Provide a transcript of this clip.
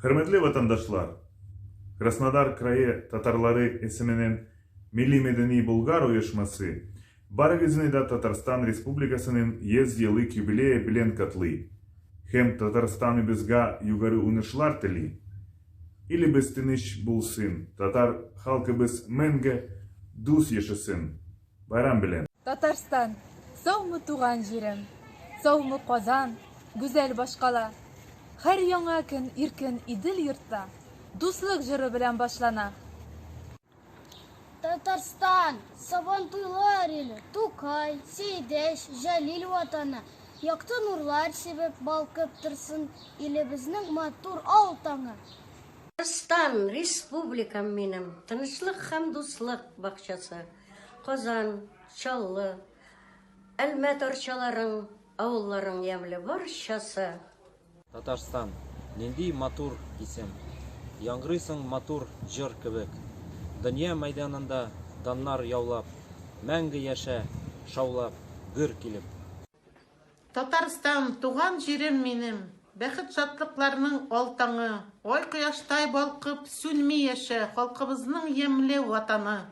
Хөрмәтле ватандашлар! Краснодар крае татарлары исеменнән Милли-мәдәни Болгар оешмасы барыгызны да Татарстан Республикасының 100 еллык юбилее белән котлый һәм Татарстаныбызга югары уңышлар тели. Илебез тыныч булсын, татар халкыбыз мәңге дус яшәсен! Байрам белән! Татарстан, саумы туган җирем, Саумы Казан, гүзәл башкала. Һәр яңа көн иркен Идел-йортта Дуслык җыры белән башлана. Татарстан, Сабантуйлар иле, Тукай, Сәйдәш, Җәлил ватаны, Якты нурлар сибеп, балкып торсын Илебезнең матур ал таңы! Татарстан, республикам минем, Тынычлык һәм дуслык бакчасы. Казан, Чаллы, Әлмәт арчаларың, Авылларың ямьле барчасы. Татарстан! Нинди матур исем! Яңгырыйсың матур җыр кебек. Дөнья мәйданында даннар яулап, Мәңге яшә, шаулап, гөр килеп! Татарстан, туган җирем минем, Бәхет-шатлыкларның ал таңы. Ай-кояштай балкып, сүнми яшә, Халкыбызның ямьле Ватаны.